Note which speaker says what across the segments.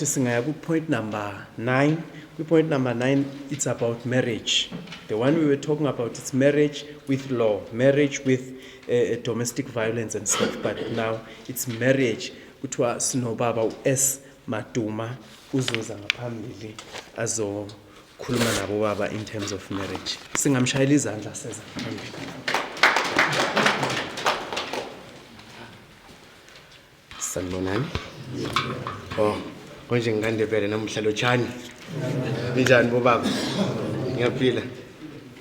Speaker 1: Singaya ku-point number 9. Kwi-point number 9, it's about marriage. The one we were talking about, it's marriage with law, marriage with domestic violence and stuff, but now it's marriage. Kuthiwa sinobaba u-S Maduma uzoza ngaphambili azokhuluma nabo baba in terms of marriage. Singamshayela izandla seza ngaphambili.
Speaker 2: Sanibonani. Oh, konje ngikandebele namuhla lotshani. Ninjani bobaba? Ngiyaphila.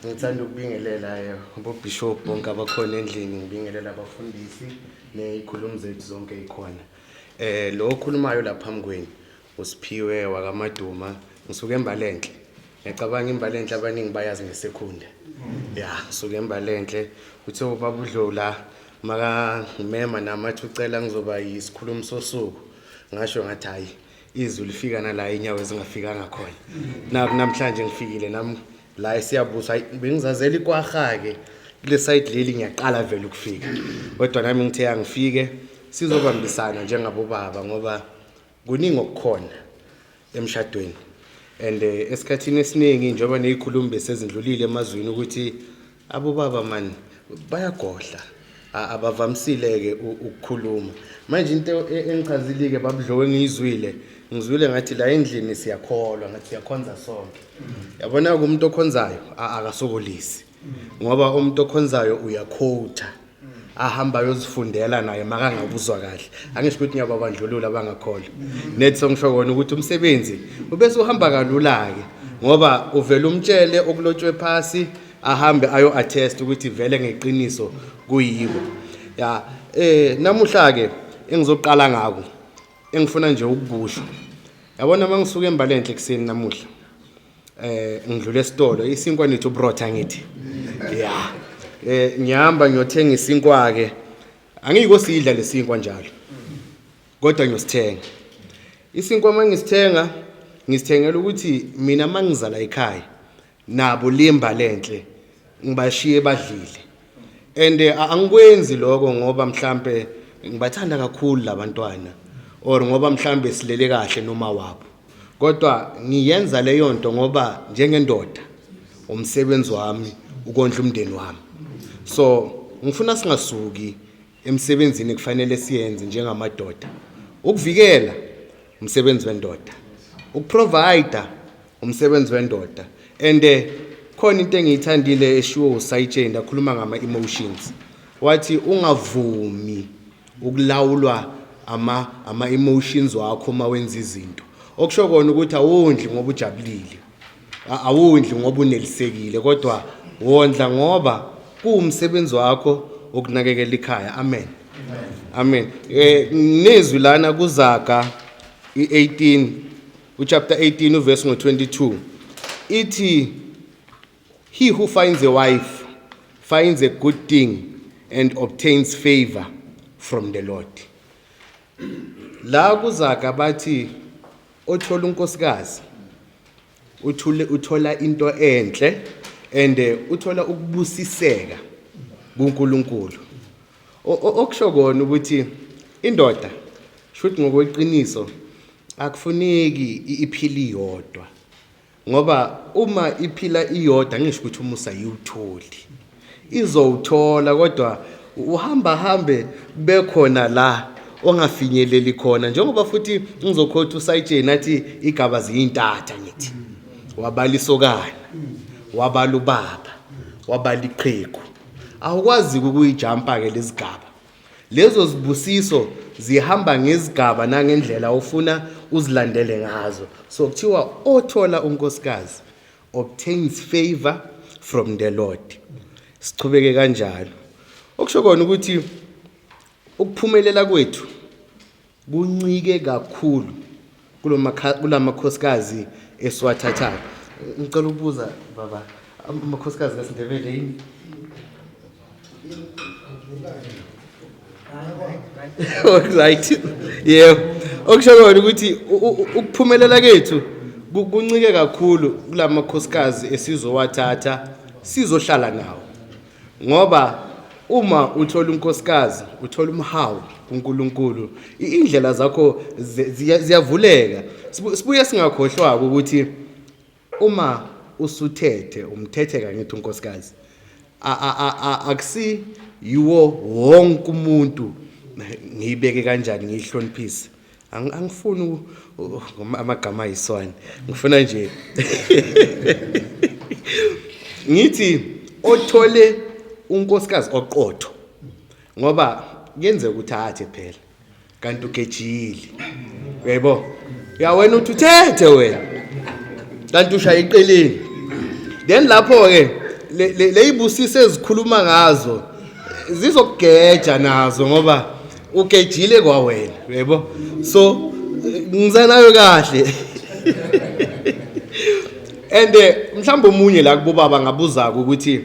Speaker 2: Ngithanda ukubingelela bobishop bonke abakhona endlini, ngibingelela abafundisi nezikhulumi zethu zonke ikhona. Lo okhulumayo lapha phambi kwenu uSiphiwe wakaMaduma, ngisuke eMbalenhle. Ngiyacabanga iMbalenhle abaningi bayazi ngesekhunda. Ya, ngisuke eMbalenhle. Uthe ubaba uDlola maka ngimema nami athi ucela ngizoba yisikhulumi sosuku. Ngasho ngathi hayi, izwi lifika nala inyawo ezingafikanga khona. Naku namhlanje ngifikile nami la eSiyabuswa. Hayi, bengizazela ikwaha ke kule side leli, ngiyaqala vele ukufika. Kodwa nami ngithe angifike sizobambisana njengabobaba ngoba kuningi okukhona emshadweni. And esikhathini esiningi njengoba nezikhulumi besezindlulile emazwini ukuthi abobaba man bayagodla, abavamisile ke ukukhuluma. Manje into engichazile ke babudlowe ngiyizwile, ngizwile ngathi la endlini siyakholwa, ngathi siyakhonza sonke. Yabona umuntu okhonzayo akasokolisi, ngoba umuntu okhonzayo uyakhotha ahamba ayozifundela naye makangabuzwa kahle. Angisho ukuthi ngiyababandlulula abangakholwa, nethi songisho kona ukuthi umsebenzi ubese uhamba kalula ke ngoba uvela umtshele okulotshwe phasi, ahambe ayo attest ukuthi vele ngeqiniso kuyiko. Ya, namuhla ke engizoqala ngako engifuna nje ukukusho, yabona mangisuka eMbalenhle ekseni namuhla, ngidlule esitolo, isinkwa nithi ubrotha, ngithi ya, ngihamba ngiyothenga isinkwa ke. Angiyiko sidla lesinkwa njalo, kodwa ngiyosithenga isinkwa. Mangisithenga, ngisithengela ukuthi mina mangizala ekhaya nabo lembalenhle ngibashiye badlile. And angikwenzi lokho ngoba mhlambe ngibathanda kakhulu labantwana or ngoba mhlambe silele kahle noma wabo, kodwa ngiyenza leyo nto ngoba njengendoda umsebenzi wami ukondla umndeni wami. So ngifuna singasuki emsebenzini kufanele siyenze njengamadoda. Ukuvikela umsebenzi wendoda, ukuprovide umsebenzi wendoda. And khona into engiyithandile eshiwo uSayitsheni, akhuluma ngama emotions, wathi ungavumi ukulawulwa ama emotions wakho uma wenza izinto. Okusho kona ukuthi awondli ngoba ujabulile, awondli ngoba unelisekile, kodwa wondla ngoba kuwumsebenzi wakho ukunakekela ikhaya. Amen, amen. Nezwi lana kuZaga i18, uchapter 18 uverse ngo22, ithi, "He who finds a wife finds a good thing and obtains favor from the Lord." La kuZaga bathi othola unkosikazi uthule uthola into enhle and uthola ukubusiseka kuNkulunkulu. Okusho kona ukuthi indoda shuthi ngokweqiniso akufuneki iphile iyodwa, ngoba uma iphila iyodwa, ngisho ukuthi umusa yiwutholi, izowuthola, kodwa uhamba hambe bekhona la ongafinyeleli khona. Njengoba futhi ngizokhotha usayitsheni athi igaba ziyintatha, ngithi wabala isokana, wabala ubaba, wabala iqhegu, awukwazi ukuyijampa ke lezigaba. Lezo zibusiso zihamba ngezigaba nangendlela ofuna uzilandele ngazo. So kuthiwa othola unkosikazi obtains favor from the Lord. Sichubeke kanjalo. Okusho kona ukuthi ukuphumelela kwethu kuncike kakhulu kulamakhosikazi esiwathathayo. Ngicela ukubuza baba, amakhosikazi kaSindebele yini? Right, yebo. Okusho kona ukuthi ukuphumelela kethu kuncike kakhulu kulamakhosikazi esizowathatha sizohlala nawo, ngoba Uma uthola unkosikazi, uthola umhawu kuNkulunkulu, indlela zakho ziyavuleka. Sibuye singakhohlwa ukuthi uma usuthethe, umthethe kangithi unkosikazi, akusi yiwo wonke umuntu, ngiyibeke kanjani, ngiyihloniphise. Angifuni amagama ayiswana, ngifuna nje ngithi othole unkosikazi oqotho, ngoba kuyenzeka ukuthi athe phela kanti ugejile, uyaybo ya wena uthi uthethe wena kanti ushaya iqeleni. Then lapho ke leyibusise ezikhuluma ngazo zizokugeja nazo, ngoba ugejile kwawena, uyaybo. So ngizanayo kahle. And mhlawumbe omunye la kubobaba ngabuzaka ukuthi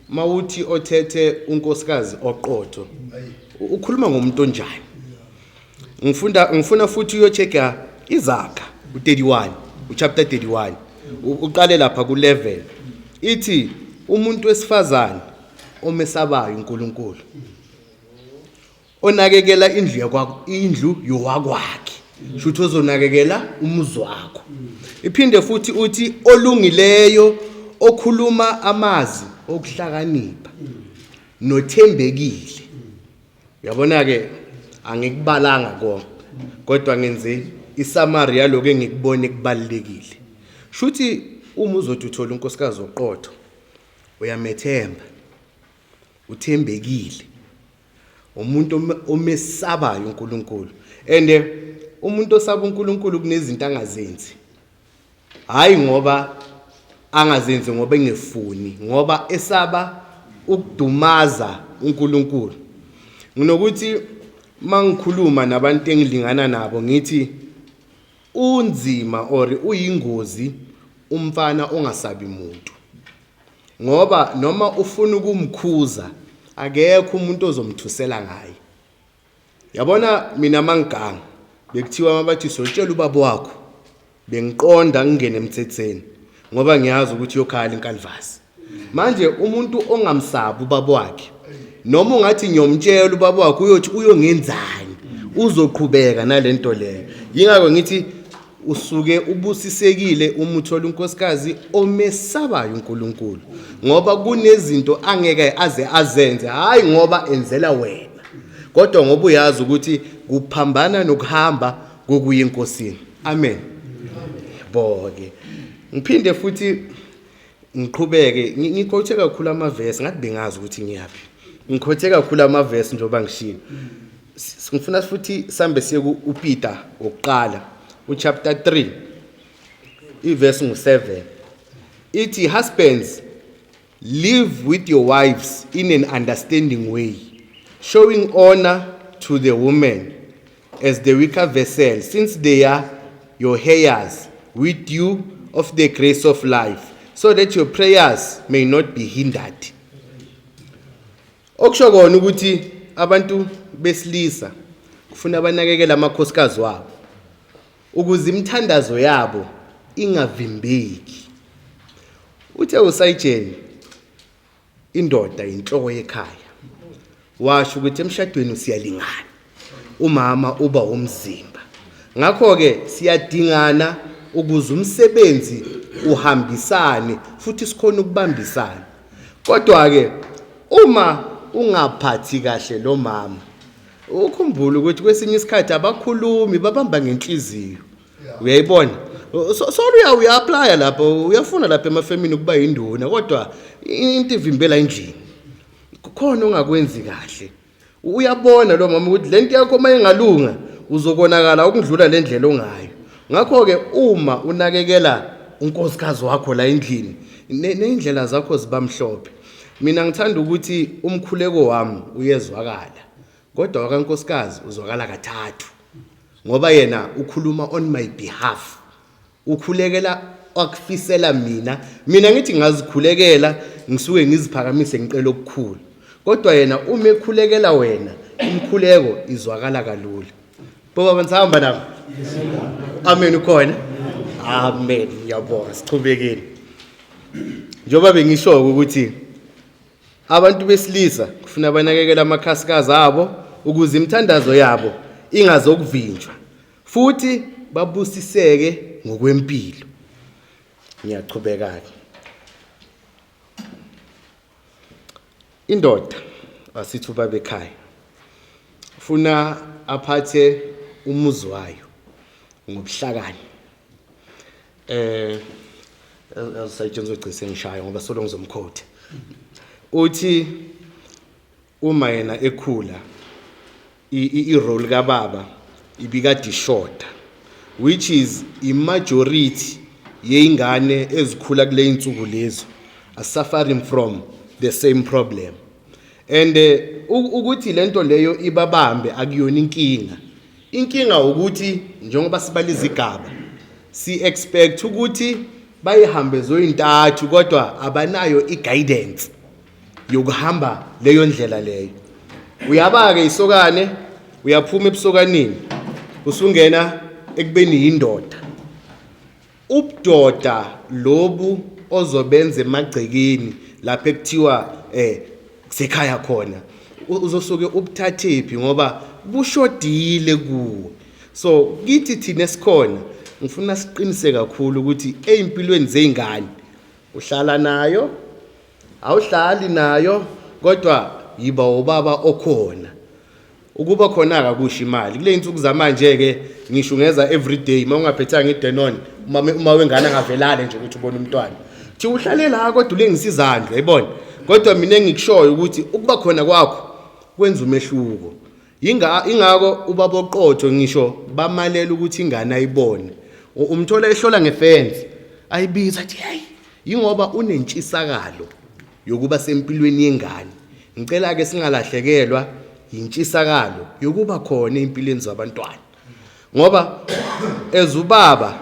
Speaker 2: mawuthi othethe unkosikazi oqotho, ukhuluma ngomuntu onjani? Ngifuna futhi uyochecka iZaga u31, uchapter 31, uqale lapha ku11. Ithi umuntu wesifazane omesabayo uNkulunkulu, onakekela indlu yakwa, indlu yowakwakhe, shuthi ozonakekela umuzi wakho. Iphinde futhi uthi olungileyo, okhuluma amazwi okuhlakanipha, nothembekile. Uyabona ke, angikubalanga konke, kodwa ngenze isummary yaloko engikubone kubalekile. Shuthi uma uzothi uthola unkosikazi oqotho, uyamethemba, uthembekile, umuntu omesabayo uNkulunkulu. And umuntu osaba uNkulunkulu kunezinto angazenzi, hayi ngoba angazenzi ngoba engefuni, ngoba esaba ukudumaza uNkulunkulu. Nginokuthi mangikhuluma nabantu engilingana nabo ngithi unzima or uyingozi umfana ongasabi muntu, ngoba noma ufuna ukumkhuza akekho umuntu ozomthusela ngaye. Yabona mina mangiganga bekuthiwa mabathi sotshela ubaba wakho, bengiqonda ngingene emthethweni ngoba ngiyazi ukuthi uyokhala inkalivasi. Manje umuntu ongamsabi ubaba wakhe, noma ungathi ngiyomtshela ubaba wakhe, uyothi uyongenzani, uzoqhubeka nalento leyo. Yingakho ngithi usuke ubusisekile uma uthola unkosikazi omesabayo uNkulunkulu, ngoba kunezinto angeke aze azenze, hayi ngoba enzela wena, kodwa ngoba uyazi ukuthi kuphambana nokuhamba kokuya enkosini. Amen. Boke ngiphinde futhi ngiqhubeke ngikhothe kakhulu amavesi, ngathi bengazi ukuthi ngiyaphi. Ngikhothe kakhulu amavesi njengoba ngishilo. Ngifuna futhi sambe siye ku-uPeter wokuqala, uchapter 3, iverse ngu-7. Ithi, husbands, live with your wives in an understanding way, showing honor to the women as the weaker vessel, since they are your heirs with you of the grace of life, so that your prayers may not be hindered. Okusho kona ukuthi abantu besilisa kufuna banakekele amakhosikazi wabo ukuze imithandazo yabo ingavimbeki. Uthe usayijeni indoda inhloko yekhaya, washo ukuthi emshadweni siyalingana, umama uba umzimba, ngakho ke siyadingana ukuze umsebenzi uhambisane futhi sikhona ukubambisana. Kodwa ke uma ungaphathi kahle lo mama, ukhumbule ukuthi kwesinye isikhathi abakhulumi, babamba ngenhliziyo, uyayibona. So uya-applya lapho, uyafuna lapha emafemini ukuba yinduna, kodwa into ivimbela endlini, kukhona ongakwenzi kahle. Uyabona lo mama ukuthi lento yakho uma ingalunga uzokonakala ukudlula le ndlela ongayo. Ngakho-ke uma unakekela unkosikazi wakho la endlini, ney'ndlela zakho ziba mhlophe. Mina ngithanda ukuthi umkhuleko wami uyezwakala, kodwa wakankosikazi uzwakala kathathu, ngoba yena ukhuluma on my behalf, ukhulekela akufisela mina. Mina ngithi ngazikhulekela, ngisuke ngiziphakamise ngicela okukhulu, kodwa yena uma ekhulekela wena, imikhuleko izwakala kalula. Baba, nisahamba nami? Amen. Ukhona? Amen. Ngiyabonga. Sichubekeni. Njengoba bengisho ukuthi Abantu besilisa kufuna banakekele amakhosikazi abo ukuze imithandazo yabo ingazokuvinjwa futhi babusiseke ngokwempilo. Ngiyaqhubeka-ke. Indoda asithi ubaba ekhaya funa aphathe umuzi wayo ngobuhlakani. Asetshenzwe gcise ngishaya ngoba solo ngizomkhotha. Uthi uma yena ekhula i-role kababa ibikade ishoda, which is i-majority yey'ngane ezikhula kule y'nsuku lezo are suffering from the same problem. And ukuthi lento leyo ibabambe akuyona inkinga. Inkinga ukuthi njengoba sibala izigaba si expect ukuthi bayihambe zoyintathu, kodwa abanayo i-guidance yokuhamba leyo ndlela leyo. Uyaba-ke isokane, uyaphuma ebusokaneni usungena ekubeni yindoda. Ubudoda lobu ozobenza emagcekeni lapho ekuthiwa kusekhaya khona, uzosuke ubuthathephi ngoba bushodile kuwo. So kithi thina esikhona ngifuna siqinise kakhulu ukuthi ey'mpilweni zey'ngane uhlala nayo, awuhlali nayo, kodwa yiba ubaba okhona. Ukuba khona akakusho imali. Kule insuku zamanje ke ngisho ungeza every day uma ungaphethanga iDanone, uma wengane angavelale nje ukuthi ubone umntwana. Thi uhlale la kodwa ulengisa izandla, uyayibona. Kodwa mina engikushoyo ukuthi ukuba khona kwakho kwenza umehluko. Ingako ubaba oqotho ngisho bamalela ukuthi ingane ayibone. Umthola ehlola ngefence, ayibiza athi hey, yingoba unentshisakalo yokuba sempilweni yengane. Ngicela ke singalahlekelwa intshisakalo yokuba khona empilweni zabantwana. Ngoba as ubaba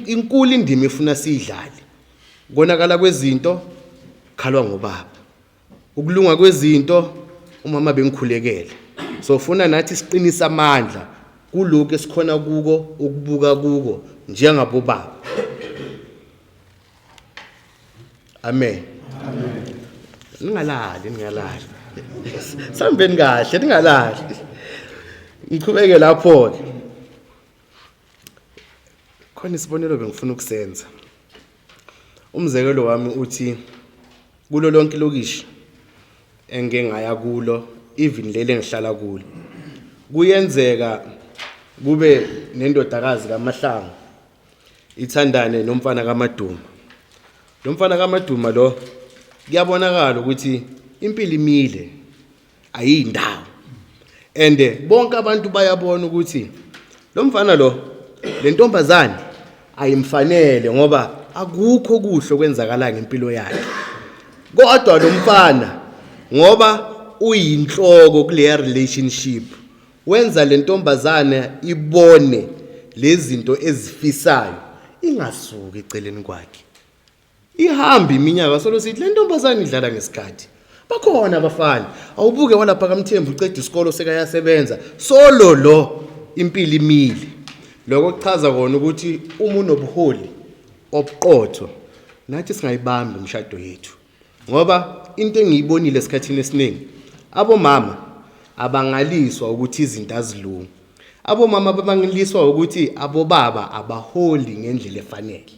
Speaker 2: inkulu indima efuna siyidlale. Konakala kwezinto khalwa ngobaba. Ukulunga kwezinto umama bengikhulekele. So funa nathi siqinise amandla kulokhu esikhona kuko ukubuka kuko njengabobaba. Amen. Amen. Ningalali, ningalali. Sambeni kahle, ningalali. Ngiqhubeke lapho ke. Khona isibonelo bengifuna ukusenza. Umzekelo wami uthi kulo lonke ilokishi engike ngaya kulo, even leli engihlala kulo, kuyenzeka kube nendodakazi kaMahlangu ithandane nomfana kaMaduma. Lo mfana kaMaduma lo kuyabonakala ukuthi impilo imile, ayindawo. And bonke abantu bayabona ukuthi lo mfana lo, le ntombazane ayimfanele ngoba akukho kuhle okwenzakala ngempilo yakhe. Kodwa lo mfana ngoba uyinhloko kuleya relationship, wenza le ntombazane ibone lezinto ezifisayo ingasuki eceleni kwakhe. Ihamba iminyaka solo sithi le ntombazane idlala ngesikhathi. Bakhona abafana, awubuke walapha kaMthembu uceda isikolo sekayasebenza, solo lo impilo imile. Lokho kuchaza kona ukuthi uma unobuholi obuqotho nathi singayibambi imishado yethu. Ngoba into engiyibonile esikhathini esiningi, abomama abangaliswa ukuthi izinto azilungi. Abomama babangiliswa ukuthi abobaba abaholi ngendlela efanele.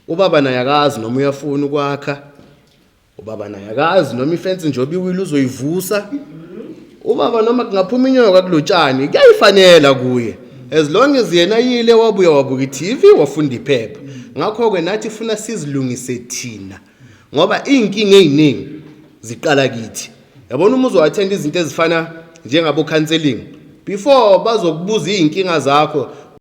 Speaker 2: Ubaba naye akazi noma uyafuna ukwakha, ubaba naye akazi noma ifensi njengoba iwile uzoyivusa. Ubaba noma kungaphuma inyoka kulotshani kuyayifanela kuye, as long as yena yile wabuya wabuka i-TV wafunda iphepha. Ngakho-ke nathi funa sizilungise thina, ngoba iy'nkinga ey'ningi ziqala kithi. Yabona uma uzo-attend izinto ezifana njengabo counseling, before bazokubuza iy'nkinga zakho,